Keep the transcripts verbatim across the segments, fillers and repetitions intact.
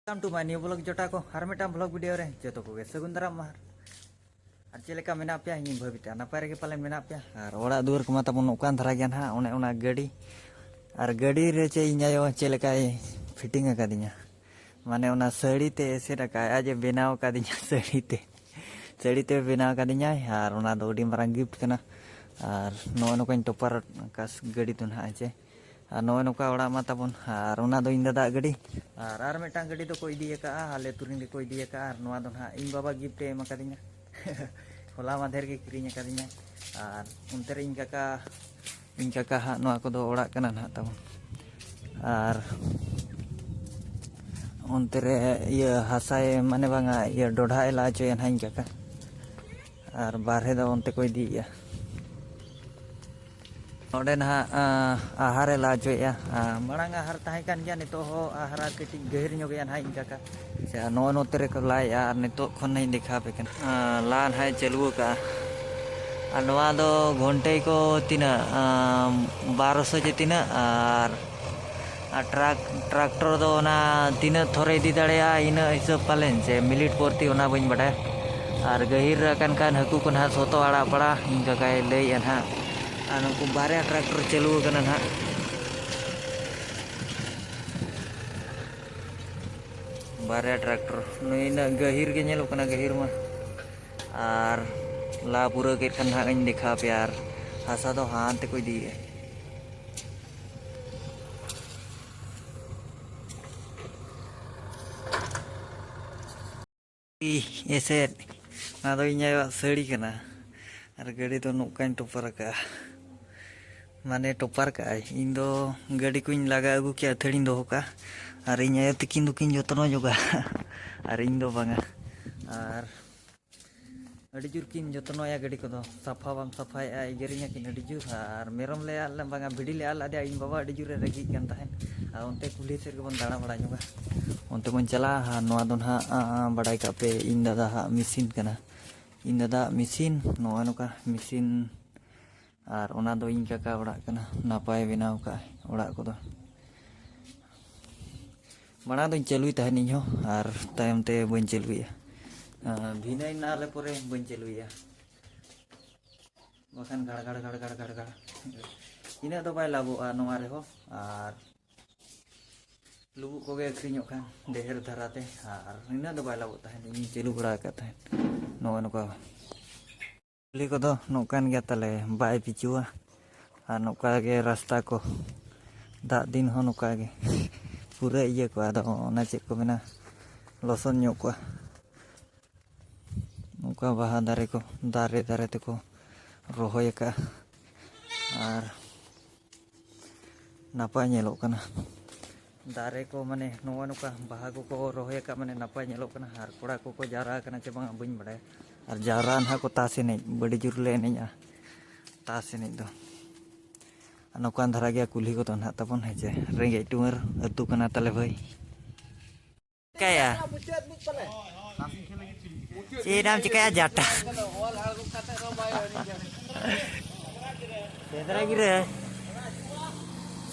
Welcome to my new vlog ᱡᱚᱴᱟ ᱠᱚ, ᱟᱨ ᱢᱤᱫᱴᱟᱝ vlog video ᱨᱮ ᱡᱚᱛᱚ ᱠᱚᱜᱮ ᱥᱟᱹᱜᱩᱱ ᱫᱟᱨᱟᱢ ᱢᱟᱦᱟᱨ᱾ ᱟᱨ ᱪᱮᱫ ᱞᱮᱠᱟ ᱢᱮᱱᱟᱜ ᱯᱮᱭᱟ? ᱤᱧ ᱵᱷᱟᱹᱵᱤᱛᱮ ᱱᱟᱯᱟᱭ ᱨᱮᱜᱮ ᱯᱟᱞᱮᱱ ᱢᱮᱱᱟᱜ ᱯᱮᱭᱟ᱾ ᱟᱨ ᱚᱲᱟᱜ ᱫᱩᱣᱟᱹᱨ ᱠᱚᱢᱟ ᱛᱟᱵᱚᱱ ᱱᱚᱝᱠᱟᱱ ᱫᱷᱟᱨᱟ ᱜᱮᱭᱟ ᱱᱟᱦᱟᱜ᱾ ᱚᱱᱮ ᱚᱱᱟ ᱜᱟᱹᱰᱤ, ᱟᱨ ᱜᱟᱹᱰᱤ ᱨᱮ ᱪᱮ ᱤᱧ ᱟᱭᱳ ᱪᱮᱫ ᱞᱮᱠᱟᱭ fitting ᱟᱠᱟᱫᱤᱧᱟ, ᱢᱟᱱᱮ ᱚᱱᱟ ᱥᱟᱹᱲᱤ ᱛᱮ ᱮᱥᱮᱫ ᱟᱠᱟᱫ ᱟᱡ ᱮ ᱵᱮᱱᱟᱣ ᱟᱠᱟᱫᱤᱧᱟ ᱥᱟᱹᱲᱤ ᱛᱮ, ᱥᱟᱹᱲᱤ ᱛᱮ ᱵᱮᱱᱟᱣ ᱟᱠᱟᱫᱤᱧᱟᱭ᱾ ᱟᱨ ᱚᱱᱟ ᱫᱚ ᱟᱹᱰᱤ ᱢᱟᱨᱟᱝ gift ᱠᱟᱱᱟ᱾ ᱟᱨ ᱱᱚᱜᱼᱚᱭ ᱱᱚᱝᱠᱟᱧ ᱴᱚᱯᱟᱨ ᱟᱠᱟᱫ ᱜᱟᱹᱰᱤ ᱫᱚ ᱱᱟᱦᱟᱜ ᱦᱮᱸ ᱪᱮ᱾ ᱟᱨ ᱱᱚᱜᱼᱚᱭ ᱱᱚᱝᱠᱟ ᱚᱲᱟᱜ ᱢᱟ ᱛᱟᱵᱚᱱ᱾ ᱟᱨ ᱚᱱᱟ ᱫᱚ ᱤᱧ ᱫᱟᱫᱟᱣᱟᱜ ᱜᱟᱹᱰᱤ᱾ ᱟᱨ ᱟᱨ ᱢᱤᱫᱴᱟᱝ ᱜᱟᱹᱰᱤ ᱫᱚᱠᱚ ᱤᱫᱤ ᱟᱠᱟᱫᱼᱟ, ᱟᱞᱮ ᱟᱹᱛᱩ ᱨᱮᱱ ᱜᱮᱠᱚ ᱤᱫᱤ ᱟᱠᱟᱫᱼᱟ᱾ ᱟᱨ ᱱᱚᱣᱟ ᱫᱚ ᱱᱟᱦᱟᱜ ᱤᱧ ᱵᱟᱵᱟ gift ᱮ ᱮᱢ ᱟᱠᱟᱫᱤᱧᱟ᱾ ᱦᱚᱞᱟ ᱢᱟᱫᱷᱮᱨ ᱜᱮ ᱠᱤᱨᱤᱧ ᱟᱠᱟᱫᱤᱧᱟ᱾ ᱟᱨ ᱚᱱᱛᱮ ᱨᱮ ᱤᱧ ᱠᱟᱠᱟ, ᱤᱧ ᱠᱟᱠᱟ ᱦᱟᱸᱜ ᱱᱚᱣᱟ ᱠᱚᱫᱚ ᱚᱲᱟᱜ ᱠᱟᱱᱟ ᱱᱟᱦᱟᱜ ᱛᱟᱵᱚᱱ᱾ ᱟᱨ ᱚᱱᱛᱮ ᱨᱮ ᱤᱭᱟᱹ ᱦᱟᱥᱟᱭ, ᱢᱟᱱᱮ ᱵᱟᱝᱟ, ᱤᱭᱟᱹ ᱰᱚᱰᱷᱟ ᱮ ᱞᱟ ᱦᱚᱪᱚᱭᱟ ᱱᱟᱦᱟᱜ ᱤᱧ ᱠᱟᱠᱟ᱾ ᱟᱨ ᱵᱟᱨᱦᱮ ᱫᱚ ᱚᱱᱛᱮ ᱠᱚ ᱤᱫᱤᱭᱮᱫᱼᱟ᱾ ᱱᱚᱰᱮ ᱱᱟᱦᱟᱜ, ᱟᱸ, ᱟᱦᱟᱨ ᱮ ᱞᱟ ᱦᱚᱪᱚᱭᱮᱫᱼᱟ᱾ ᱟᱸ, ᱢᱟᱲᱟᱝ ᱟᱦᱟᱨ ᱛᱟᱦᱮᱸ ᱠᱟᱱ ᱜᱮᱭᱟ, ᱱᱤᱛᱚᱜ ᱦᱚᱸ ᱟᱦᱟᱨ ᱟᱨ ᱠᱟᱹᱴᱤᱡ ᱜᱟᱹᱦᱤᱨ ᱧᱚᱜ ᱜᱮᱭᱟ ᱱᱟᱦᱟᱜ ᱤᱧ ᱠᱟᱠᱟ᱾ ᱥᱮ ᱟᱨ ᱱᱚᱜᱼᱚᱭ ᱱᱚᱛᱮ ᱨᱮᱠᱚ ᱞᱟᱭᱮᱫᱼᱟ, ᱟᱨ ᱱᱤᱛᱚᱜ ᱠᱷᱚᱱ ᱱᱟᱦᱟᱜ ᱤᱧ ᱫᱮᱠᱷᱟᱣ ᱟᱯᱮ ᱠᱟᱱᱟ᱾ ᱟᱸ, ᱞᱟ ᱱᱟᱦᱟᱜ ᱮ ᱪᱟᱹᱞᱩ ᱟᱠᱟᱫᱼᱟ᱾ ᱟᱨ ᱱᱚᱣᱟ ᱫᱚ ᱜᱷᱚᱱᱴᱮ ᱠᱚ ᱛᱤᱱᱟᱹᱜ, ᱟᱸ, ᱵᱟᱨᱚᱥᱚ ᱪᱮ ᱛᱤᱱᱟᱹᱜ, ᱟᱨ ᱟᱨ ᱴᱨᱟᱠ, ᱴᱨᱟᱠᱴᱚᱨ ᱫᱚ ᱚᱱᱟ ᱛᱤᱱᱟᱹᱜ ᱛᱷᱚᱨᱮ ᱤᱫᱤ ᱫᱟᱲᱮᱭᱟᱜᱼᱟ, ᱤᱱᱟᱹᱜ ᱦᱤᱥᱟᱹᱵ ᱯᱟᱞᱮᱱ, ᱥᱮ ᱢᱤᱱᱤᱴ ᱯᱨᱚᱛᱤ, ᱚᱱᱟ ᱵᱟᱹᱧ ᱵᱟᱰᱟᱭᱟ᱾ ᱟᱨ ᱜᱟᱹᱦᱤᱨ ᱟᱠᱟᱱ ᱠᱷᱟᱱ ᱦᱟᱹᱠᱩ ᱠᱚ ᱱᱟᱦᱟᱜ ᱥᱚᱛᱚ ᱟᱲᱟᱜ ᱯᱟᱲᱟ, ᱤᱧ ᱠᱟᱠᱟᱭ ᱞᱟᱹᱭᱮᱫᱼᱟ ᱱᱟᱦᱟᱜ᱾ ᱟᱨ ᱱᱩᱠᱩ ᱵᱟᱨᱭᱟ ᱴᱨᱟᱠᱴᱚᱨ ᱪᱟᱹᱞᱩ ᱟᱠᱟᱱᱟ ᱱᱟᱦᱟᱜ, ᱵᱟᱨᱭᱟ ᱴᱨᱟᱠᱴᱚᱨ᱾ ᱱᱩᱭ ᱤᱱᱟᱹᱜ ᱜᱟᱹᱦᱤᱨ ᱜᱮ ᱧᱮᱞᱚᱜ ᱠᱟᱱᱟ, ᱜᱟᱹᱦᱤᱨ ᱢᱟ᱾ ᱟᱨ ᱞᱟ ᱯᱩᱨᱟᱹᱣ ᱠᱮᱫ ᱠᱷᱟᱱ ᱱᱟᱦᱟᱜ ᱤᱧ ᱫᱮᱠᱷᱟᱣ ᱟᱯᱮᱭᱟ᱾ ᱟᱨ ᱦᱟᱥᱟ ᱫᱚ ᱦᱟᱱᱛᱮ ᱠᱚ ᱤᱫᱤᱭᱮᱫᱼᱟ᱾ ᱮᱥᱮᱫ, ᱚᱱᱟ ᱫᱚ ᱤᱧ ᱟᱭᱳᱣᱟᱜ ᱥᱟᱹᱲᱤ ᱠᱟᱱᱟ᱾ ᱟᱨ ᱜᱟᱹᱰᱤ ᱫᱚ ᱱᱚᱝᱠᱟᱧ ᱴᱚᱯᱟᱨ ᱟᱠᱟᱫᱼᱟ, ᱢᱟᱱᱮ ᱴᱚᱯᱟᱨ ᱠᱟᱜᱼᱟᱭ᱾ ᱤᱧ ᱫᱚ ᱜᱟᱹᱰᱤ ᱠᱚᱧ ᱞᱟᱜᱟ ᱟᱹᱜᱩ ᱠᱮᱫᱼᱟ, ᱟᱹᱛᱷᱟᱹᱲᱤᱧ ᱫᱚᱦᱚ ᱠᱟᱜᱼᱟ᱾ ᱟᱨ ᱤᱧ ᱟᱭᱳ ᱛᱤᱠᱤᱱ ᱫᱚᱠᱤᱱ ᱡᱚᱛᱱᱚ ᱧᱚᱜᱟ, ᱟᱨ ᱤᱧ ᱫᱚ ᱵᱟᱝᱟ᱾ ᱟᱨ ᱟᱹᱰᱤ ᱡᱳᱨ ᱠᱤᱱ ᱡᱚᱛᱱᱚᱭᱟ ᱜᱟᱹᱰᱤ ᱠᱚᱫᱚ, ᱥᱟᱯᱷᱟ ᱵᱟᱢ ᱥᱟᱯᱷᱟᱭᱮᱫᱼᱟ, ᱮᱜᱮᱨᱤᱧᱟ ᱠᱤᱱ ᱟᱹᱰᱤ ᱡᱳᱨ᱾ ᱟᱨ ᱢᱮᱨᱚᱢ ᱞᱮ ᱟᱫ ᱞᱮ, ᱵᱟᱝᱟ, ᱵᱷᱤᱰᱤ ᱞᱮ ᱟᱫ ᱞᱮᱫᱮᱭᱟ, ᱤᱧ ᱵᱟᱵᱟ ᱟᱹᱰᱤ ᱡᱳᱨᱮ ᱨᱟᱹᱜᱤᱜ ᱠᱟᱱ ᱛᱟᱦᱮᱸᱫ᱾ ᱟᱨ ᱚᱱᱛᱮ ᱠᱩᱞᱦᱤ ᱥᱮᱫ ᱜᱮᱵᱚᱱ ᱫᱟᱬᱟ ᱵᱟᱲᱟ ᱧᱚᱜᱟ, ᱚᱱᱛᱮ ᱵᱚᱱ ᱪᱟᱞᱟᱜᱼᱟ᱾ ᱟᱨ ᱱᱚᱣᱟ ᱫᱚ ᱱᱟᱦᱟᱜ, ᱟᱸ, ᱵᱟᱰᱟᱭ ᱠᱟᱜ ᱯᱮ, ᱤᱧ ᱫᱟᱫᱟ ᱦᱟᱜ ᱢᱮᱥᱤᱱ ᱠᱟᱱᱟ, ᱤᱧ ᱫᱟᱫᱟᱣᱟᱜ ᱢᱮᱥᱤᱱ, ᱱᱚᱜᱼᱚᱭ ᱱᱚᱝᱠᱟ ᱢᱮᱥᱤᱱ᱾ ᱟᱨ ᱚᱱᱟ ᱫᱚ ᱤᱧ ᱠᱟᱠᱟ ᱚᱲᱟᱜ ᱠᱟᱱᱟ, ᱱᱟᱯᱟᱭ ᱵᱮᱱᱟᱣ ᱠᱟᱜᱼᱟᱭ ᱚᱲᱟᱜ ᱠᱚᱫᱚ᱾ ᱢᱟᱲᱟᱝ ᱫᱚᱧ ᱪᱟᱹᱞᱩᱭ ᱛᱟᱦᱮᱸᱫ ᱤᱧᱦᱚᱸ, ᱟᱨ ᱛᱟᱭᱚᱢ ᱛᱮ ᱵᱟᱹᱧ ᱪᱟᱹᱞᱩᱭᱟ᱾ ᱟᱨ ᱵᱷᱤᱱᱟᱹᱭ ᱱᱟᱞᱮ ᱯᱚᱨᱮ ᱵᱟᱹᱧ ᱪᱟᱹᱞᱩᱭᱟ, ᱵᱟᱠᱷᱟᱱ ᱜᱷᱟᱲ ᱜᱷᱟᱲ ᱜᱷᱟᱲ ᱜᱷᱟᱲ ᱜᱷᱟᱲ ᱜᱷᱟᱲ᱾ ᱤᱱᱟᱹᱜ ᱫᱚ ᱵᱟᱭ ᱞᱟᱵᱷᱚᱜᱼᱟ ᱱᱚᱣᱟ ᱨᱮᱦᱚᱸ᱾ ᱟᱨ ᱞᱩᱵᱩᱜ ᱠᱚᱜᱮ ᱟᱹᱠᱷᱨᱤᱧᱚᱜ ᱠᱷᱟᱱ ᱰᱷᱮᱨ ᱫᱷᱟᱨᱟᱛᱮ, ᱟᱨ ᱤᱱᱟᱹᱜ ᱫᱚ ᱵᱟᱭ ᱞᱟᱵᱷᱚᱜ ᱛᱟᱦᱮᱸᱫ᱾ ᱤᱧᱤᱧ ᱪᱟᱹᱞᱩ ᱵᱟᱲᱟ ᱟᱠᱟᱫ ᱛᱟᱦᱮᱸᱫ ᱱᱚᱜᱼᱚ ᱱᱚᱝᱠᱟ᱾ ᱠᱩᱞᱦᱤ ᱠᱚᱫᱚ ᱱᱚᱝᱠᱟᱱ ᱜᱮᱭᱟ ᱛᱟᱞᱮ, ᱵᱟᱭ ᱯᱤᱪᱩᱣᱟ᱾ ᱟᱨ ᱱᱚᱝᱠᱟ ᱜᱮ ᱨᱟᱥᱛᱟ ᱠᱚ, ᱫᱟᱜ ᱫᱤᱱ ᱦᱚᱸ ᱱᱚᱝᱠᱟ ᱜᱮ ᱯᱩᱨᱟᱹ ᱤᱭᱟᱹ ᱠᱚᱜᱼᱟ᱾ ᱟᱫᱚ ᱚᱱᱟ ᱪᱮᱫ ᱠᱚ ᱢᱮᱱᱟ, ᱞᱚᱥᱚᱫ ᱧᱚᱜ ᱠᱚᱜᱼᱟ᱾ ᱱᱚᱝᱠᱟ ᱵᱟᱦᱟ ᱫᱟᱨᱮ ᱠᱚ, ᱫᱟᱨᱮ ᱫᱟᱨᱮ ᱛᱮᱠᱚ ᱨᱚᱦᱚᱭ ᱟᱠᱟᱫᱼᱟ᱾ ᱟᱨ ᱱᱟᱯᱟᱭ ᱧᱮᱞᱚᱜ ᱠᱟᱱᱟ᱾ ᱫᱟᱨᱮ ᱠᱚ, ᱢᱟᱱᱮ, ᱱᱚᱜᱼᱚ ᱱᱚᱝᱠᱟ ᱵᱟᱦᱟ ᱠᱚᱠᱚ ᱨᱚᱦᱚᱭ ᱟᱠᱟᱫ, ᱢᱟᱱᱮ, ᱱᱟᱯᱟᱭ ᱧᱮᱞᱚᱜ ᱠᱟᱱᱟ᱾ ᱟᱨ ᱠᱚᱲᱟ ᱠᱚᱠᱚ ᱡᱟᱣᱨᱟ ᱟᱠᱟᱱᱟ ᱪᱮ ᱵᱟᱝᱟ, ᱵᱟᱹᱧ ᱵᱟᱲᱟᱭᱟ᱾ ᱟᱨ ᱡᱟᱣᱨᱟ ᱱᱟᱦᱟᱜ ᱠᱚ ᱛᱟᱥ ᱮᱱᱮᱡ, ᱟᱹᱰᱤ ᱡᱳᱨ ᱞᱮ ᱮᱱᱮᱡᱼᱟ ᱛᱟᱥ ᱮᱱᱮᱡ ᱫᱚ᱾ ᱟᱨ ᱱᱚᱝᱠᱟᱱ ᱫᱷᱟᱨᱟ ᱜᱮᱭᱟ ᱠᱩᱞᱦᱤ ᱠᱚᱫᱚ ᱱᱟᱦᱟᱜ ᱛᱟᱵᱚᱱ, ᱦᱮᱸ ᱪᱮ? ᱨᱮᱸᱜᱮᱡ ᱴᱩᱢᱟᱹᱨ ᱟᱹᱛᱩ ᱠᱟᱱᱟ ᱛᱟᱞᱮ ᱵᱷᱟᱹᱭ᱾ ᱪᱤᱠᱟᱹᱭᱟ? ᱪᱮᱫ ᱮᱢ ᱪᱤᱠᱟᱹᱭᱟ ᱡᱟᱴᱟ? ᱥᱮᱸᱫᱽᱨᱟ ᱜᱤᱨᱟᱹ,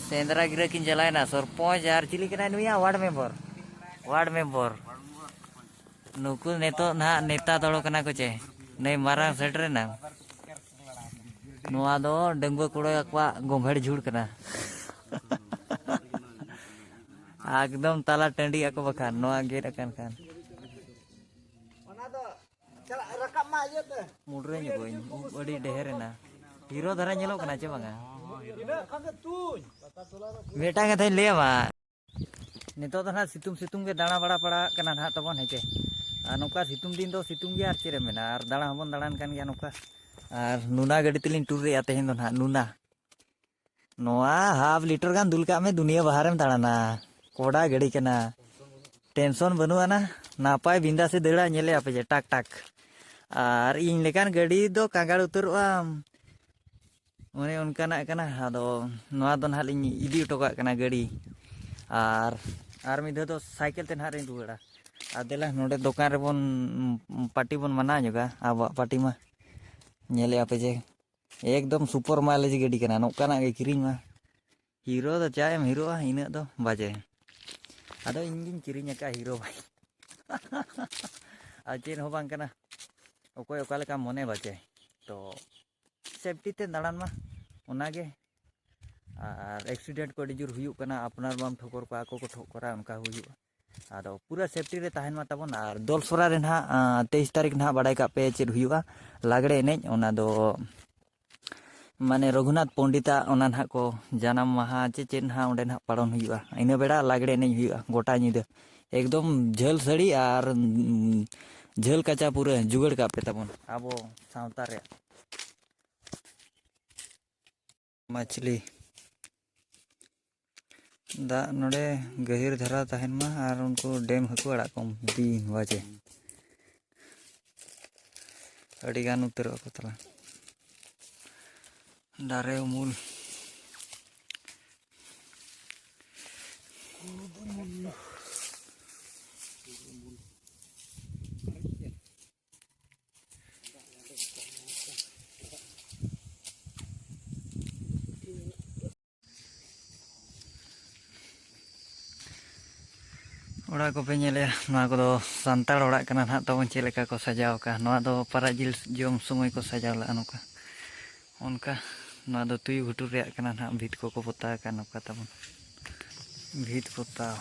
ᱥᱮᱸᱫᱽᱨᱟ ᱜᱤᱨᱟᱹ ᱠᱤᱱ ᱪᱟᱞᱟᱣᱮᱱᱟ ᱥᱚᱨᱯᱚᱧᱪ ᱟᱨ ᱪᱤᱞᱤ ᱠᱟᱱᱟᱭ ᱱᱩᱭᱟ? Ward member, ward member. ᱱᱩᱠᱩ ᱱᱤᱛᱚᱜ ᱱᱟᱦᱟᱜ ᱱᱮᱛᱟ ᱫᱚᱞ ᱠᱟᱱᱟ ᱠᱚ ᱪᱮ? ᱱᱩᱭ ᱢᱟᱨᱟᱝ ᱥᱮᱴᱮᱨᱮᱱᱟ᱾ ᱱᱚᱣᱟ ᱫᱚ ᱰᱟᱺᱜᱩᱣᱟᱹ ᱠᱚᱲᱟ ᱠᱚᱣᱟᱜ ᱜᱚᱢᱵᱷᱮᱲ ᱡᱷᱩᱲ ᱠᱟᱱᱟ᱾ ᱮᱠᱫᱚᱢ ᱛᱟᱞᱟ ᱴᱟᱺᱰᱤ ᱟᱠᱚ ᱵᱟᱠᱷᱟᱱ, ᱱᱚᱣᱟ ᱜᱮᱫ ᱟᱠᱟᱱ ᱠᱷᱟᱱ᱾ ᱢᱩᱰᱨᱟᱹ ᱧᱚᱜᱚᱜ ᱟᱹᱧ, ᱩᱵ ᱟᱹᱰᱤ ᱰᱷᱮᱨ ᱮᱱᱟ᱾ ᱦᱤᱨᱳ ᱫᱷᱟᱨᱟ ᱧᱮᱞᱚᱜ ᱠᱟᱱᱟ ᱪᱮ ᱵᱟᱝᱟ? ᱢᱤᱫᱴᱟᱝ ᱠᱟᱛᱷᱟᱧ ᱞᱟᱹᱭᱟᱢᱟ, ᱱᱤᱛᱚᱜ ᱫᱚ ᱱᱟᱦᱟᱜ ᱥᱤᱛᱩᱝ ᱥᱤᱛᱩᱝ ᱜᱮ ᱫᱟᱬᱟ ᱵᱟᱲᱟ ᱯᱟᱲᱟᱜ ᱠᱟᱱᱟ ᱱᱟᱦᱟᱜ ᱛᱟᱵᱚᱱ, ᱦᱮᱸ ᱪᱮ? ᱟᱨ ᱱᱚᱝᱠᱟ ᱥᱤᱛᱩᱝ ᱫᱤᱱ ᱫᱚ ᱥᱤᱛᱩᱝ ᱜᱮᱭᱟ, ᱟᱨ ᱪᱮᱫ ᱮᱢ ᱢᱮᱱᱟ, ᱟᱨ ᱫᱟᱬᱟ ᱦᱚᱸᱵᱚᱱ ᱫᱟᱬᱟᱱ ᱠᱟᱱ ᱜᱮᱭᱟ ᱱᱚᱝᱠᱟ᱾ ᱟᱨ ᱱᱩᱱᱟ ᱜᱟᱹᱰᱤ ᱛᱮᱞᱤᱧ ᱴᱩᱨ ᱮᱫᱼᱟ ᱛᱮᱦᱮᱧ ᱫᱚ ᱱᱟᱦᱟᱜ, ᱱᱩᱱᱟ᱾ ᱱᱚᱣᱟ ᱦᱟᱯ ᱞᱤᱴᱟᱨ ᱜᱟᱱ ᱫᱩᱞ ᱠᱟᱜ ᱢᱮ, ᱫᱩᱱᱤᱭᱟᱹ ᱵᱟᱦᱟᱨᱮᱢ ᱫᱟᱬᱟᱱᱟ᱾ ᱠᱚᱰᱟ ᱜᱟᱹᱰᱤ ᱠᱟᱱᱟ, ᱴᱮᱱᱥᱚᱱ ᱵᱟᱹᱱᱩᱜ ᱟᱱᱟ᱾ ᱱᱟᱯᱟᱭ ᱵᱤᱱᱫᱟᱥᱮ ᱫᱟᱹᱲᱟ, ᱧᱮᱞᱮ ᱟᱯᱮ ᱡᱮ ᱴᱟᱠ ᱴᱟᱠ᱾ ᱟᱨ ᱤᱧ ᱞᱮᱠᱟᱱ ᱜᱟᱹᱰᱤ ᱫᱚ ᱠᱟᱸᱜᱟᱲ ᱩᱛᱟᱹᱨᱚᱜ ᱟᱢ, ᱚᱱᱮ ᱚᱱᱠᱟᱱᱟᱜ ᱠᱟᱱᱟ᱾ ᱟᱫᱚ ᱱᱚᱣᱟ ᱫᱚ ᱱᱟᱦᱟᱜ ᱞᱤᱧ ᱤᱫᱤ ᱦᱚᱴᱚ ᱠᱟᱜ ᱠᱟᱱᱟ ᱜᱟᱹᱰᱤ, ᱟᱨ ᱟᱨ ᱢᱤᱫ ᱫᱷᱟᱣ ᱫᱚ ᱥᱟᱭᱠᱮᱞ ᱛᱮ ᱱᱟᱦᱟᱜ ᱞᱤᱧ ᱨᱩᱣᱟᱹᱲᱟ᱾ ᱟᱨ ᱫᱮᱞᱟ ᱱᱚᱰᱮ ᱫᱚᱠᱟᱱ ᱨᱮᱵᱚᱱ ᱯᱟᱹᱴᱤ ᱵᱚᱱ ᱢᱟᱱᱟᱣ ᱧᱚᱜᱟ, ᱟᱵᱚᱣᱟᱜ ᱯᱟᱹᱴᱤ ᱢᱟ᱾ ᱧᱮᱞᱮᱫᱼᱟ ᱯᱮ ᱡᱮ ᱮᱠᱫᱚᱢ ᱥᱩᱯᱟᱨ ᱢᱟᱭᱞᱮᱡᱽ ᱜᱟᱹᱰᱤ ᱠᱟᱱᱟ, ᱱᱚᱝᱠᱟᱱᱟᱜ ᱜᱮ ᱠᱤᱨᱤᱧ ᱢᱟ᱾ ᱦᱤᱨᱳ ᱫᱚ ᱪᱟ ᱮᱢ ᱦᱤᱨᱳᱜᱼᱟ, ᱤᱱᱟᱹᱜ ᱫᱚ ᱵᱟᱡᱮ᱾ ᱟᱫᱚ ᱤᱧ ᱜᱤᱧ ᱠᱤᱨᱤᱧ ᱟᱠᱟᱫᱼᱟ ᱦᱤᱨᱳ ᱵᱟᱭᱤᱠ᱾ ᱟᱨ ᱪᱮᱫ ᱦᱚᱸ ᱵᱟᱝ ᱠᱟᱱᱟ, ᱚᱠᱚᱭ ᱚᱠᱟ ᱞᱮᱠᱟ ᱢᱚᱱᱮ ᱵᱟᱪᱮ᱾ ᱛᱚ ᱥᱮᱯᱴᱤ ᱛᱮ ᱫᱟᱬᱟᱱ ᱢᱟ, ᱚᱱᱟᱜᱮ᱾ ᱟᱨ ᱮᱠᱥᱤᱰᱮᱱᱴ ᱠᱚ ᱟᱹᱰᱤ ᱡᱳᱨ ᱦᱩᱭᱩᱜ ᱠᱟᱱᱟ, ᱟᱯᱱᱟᱨ ᱵᱟᱢ ᱴᱷᱚᱠᱚᱨ ᱠᱚᱣᱟ, ᱟᱠᱚ ᱠᱚ ᱴᱷᱚᱠᱚᱨᱟ, ᱚᱱᱠᱟ ᱦᱩᱭᱩᱜᱼᱟ᱾ ᱟᱫᱚ ᱯᱩᱨᱟᱹ ᱥᱮᱯᱴᱤ ᱨᱮ ᱛᱟᱦᱮᱱ ᱢᱟ ᱛᱟᱵᱚᱱ᱾ ᱟᱨ ᱫᱚᱞᱥᱚᱨᱟ ᱨᱮ ᱱᱟᱦᱟᱜ ᱛᱮᱭᱤᱥ ᱛᱟᱹᱨᱤᱠᱷ ᱱᱟᱦᱟᱜ ᱵᱟᱲᱟᱭ ᱠᱟᱜ ᱯᱮ, ᱪᱮᱫ ᱦᱩᱭᱩᱜᱼᱟ, ᱞᱟᱜᱽᱲᱮ ᱮᱱᱮᱡ᱾ ᱚᱱᱟ ᱫᱚ ᱢᱟᱱᱮ ᱨᱚᱜᱷᱩᱱᱟᱛᱷ ᱯᱚᱱᱰᱤᱛᱟᱜ ᱚᱱᱟ ᱱᱟᱦᱟᱜ ᱠᱚ ᱡᱟᱱᱟᱢ ᱢᱟᱦᱟ ᱪᱮ ᱪᱮᱫ ᱱᱟᱦᱟᱜ ᱚᱸᱰᱮ ᱱᱟᱦᱟᱜ ᱯᱟᱞᱚᱱ ᱦᱩᱭᱩᱜᱼᱟ᱾ ᱤᱱᱟᱹ ᱵᱮᱲᱟ ᱞᱟᱜᱽᱲᱮ ᱮᱱᱮᱡ ᱦᱩᱭᱩᱜᱼᱟ ᱜᱚᱴᱟ ᱧᱤᱫᱟᱹ᱾ ᱮᱠᱫᱚᱢ ᱡᱷᱟᱹᱞ ᱥᱟᱹᱲᱤ ᱟᱨ, ᱩᱸ, ᱡᱷᱟᱹᱞ ᱠᱟᱪᱟ ᱯᱩᱨᱟᱹ ᱡᱩᱜᱟᱹᱲ ᱠᱟᱜ ᱯᱮ ᱛᱟᱵᱚᱱ ᱟᱵᱚ ᱥᱟᱶᱛᱟ ᱨᱮᱭᱟᱜ᱾ ᱢᱟᱪᱷᱞᱤ᱾ ᱫᱟᱜ ᱱᱚᱰᱮ ᱜᱟᱹᱦᱤᱨ ᱫᱷᱟᱨᱟ ᱛᱟᱦᱮᱱ ᱢᱟ ᱟᱨ ᱩᱱᱠᱩ ᱰᱮᱢ ᱦᱟᱹᱠᱩ ᱟᱲᱟᱜ ᱠᱚᱢ ᱫᱤᱱ ᱵᱟᱡᱮ᱾ ᱟᱹᱰᱤ ᱜᱟᱱ ᱩᱛᱟᱹᱨᱚᱜᱼᱟ ᱠᱚ ᱛᱟᱞᱟ᱾ ᱫᱟᱨᱮ ᱩᱢᱩᱞ᱾ ᱚᱲᱟᱜ ᱠᱚᱯᱮ ᱧᱮᱞᱮᱜᱼᱟ, ᱱᱚᱣᱟ ᱠᱚᱫᱚ ᱥᱟᱱᱛᱟᱲ ᱚᱲᱟᱜ ᱠᱟᱱᱟ ᱱᱟᱦᱟᱜ ᱛᱟᱵᱚᱱ, ᱪᱮᱫ ᱞᱮᱠᱟ ᱠᱚ ᱥᱟᱡᱟᱣ ᱟᱠᱟᱫᱼᱟ᱾ ᱱᱚᱣᱟ ᱫᱚ ᱯᱟᱨᱟ ᱡᱤᱞ ᱡᱚᱢ ᱥᱚᱢᱚᱭ ᱠᱚ ᱥᱟᱡᱟᱣ ᱞᱮᱫᱼᱟ ᱱᱚᱝᱠᱟ᱾ ᱚᱱᱠᱟ ᱱᱚᱣᱟ ᱫᱚ ᱛᱩᱭᱩ ᱜᱷᱩᱴᱩ ᱨᱮᱭᱟᱜ ᱠᱟᱱᱟ ᱱᱟᱦᱟᱜ, ᱵᱷᱤᱛ ᱠᱚᱠᱚ ᱯᱚᱛᱟᱣ ᱟᱠᱟᱫ ᱱᱚᱝᱠᱟ ᱛᱟᱵᱚᱱ, ᱵᱷᱤᱛ ᱯᱚᱛᱟᱣ᱾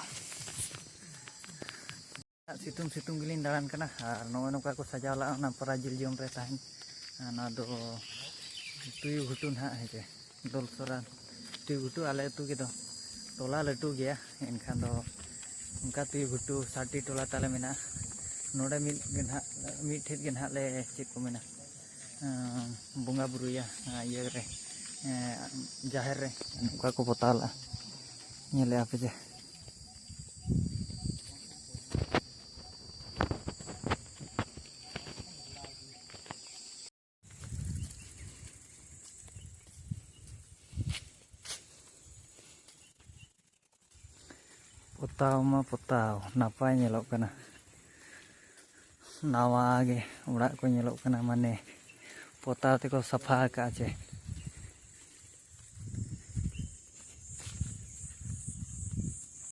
ᱥᱤᱛᱩᱝ ᱥᱤᱛᱩᱝ ᱜᱮᱞᱤᱧ ᱫᱟᱬᱟᱱ ᱠᱟᱱᱟ᱾ ᱟᱨ ᱱᱚᱜᱼᱚᱭ ᱱᱚᱝᱠᱟ ᱠᱚ ᱥᱟᱡᱟᱣ ᱞᱟᱜᱼᱟ ᱚᱱᱟ ᱯᱟᱨᱟ ᱡᱤᱞ ᱡᱚᱢ ᱨᱮ ᱛᱟᱦᱮᱱ᱾ ᱟᱨ ᱱᱚᱣᱟ ᱫᱚ ᱛᱩᱭᱩ ᱜᱷᱩᱴᱩ ᱱᱟᱦᱟᱜ, ᱦᱮᱸ ᱪᱮ, ᱫᱚᱞᱥᱚᱨᱟ ᱛᱩᱭᱩ ᱜᱷᱩᱴᱩ᱾ ᱟᱞᱮ ᱟᱹᱛᱩ ᱜᱮᱫᱚ ᱴᱚᱞᱟ ᱞᱟᱹᱴᱩ ᱜᱮᱭᱟ, ᱮᱱᱠᱷᱟᱱ ᱫᱚ ᱚᱱᱠᱟ ᱛᱩᱭᱩ ᱜᱷᱩᱴᱩ ᱥᱟᱛᱴᱤ ᱴᱚᱞᱟ ᱛᱟᱞᱮ ᱢᱮᱱᱟᱜᱼᱟ᱾ ᱱᱚᱰᱮ ᱢᱤᱫ ᱜᱮ ᱱᱟᱦᱟᱜ, ᱢᱤᱫ ᱴᱷᱮᱡ ᱜᱮ ᱱᱟᱦᱟᱜ ᱞᱮ, ᱪᱮᱫ ᱠᱚ ᱢᱮᱱᱟ, ᱵᱚᱸᱜᱟ ᱵᱩᱨᱩᱭᱟ ᱤᱭᱟᱹ ᱨᱮ, ᱡᱟᱦᱮᱨ ᱨᱮ᱾ ᱚᱱᱠᱟ ᱠᱚ ᱯᱚᱛᱟᱣ ᱞᱟᱜᱼᱟ, ᱧᱮᱞᱮᱜᱼᱟ ᱯᱮ ᱡᱮ᱾ ᱯᱚᱛᱟᱣ ᱢᱟ ᱯᱚᱛᱟᱣ, ᱱᱟᱯᱟᱭ ᱧᱮᱞᱚᱜ ᱠᱟᱱᱟ᱾ ᱱᱟᱣᱟ ᱜᱮ ᱚᱲᱟᱜ ᱠᱚ ᱧᱮᱞᱚᱜ ᱠᱟᱱᱟ, ᱢᱟᱱᱮ ᱯᱚᱛᱟᱣ ᱛᱮᱠᱚ ᱥᱟᱯᱷᱟ ᱟᱠᱟᱫᱼᱟ ᱪᱮ᱾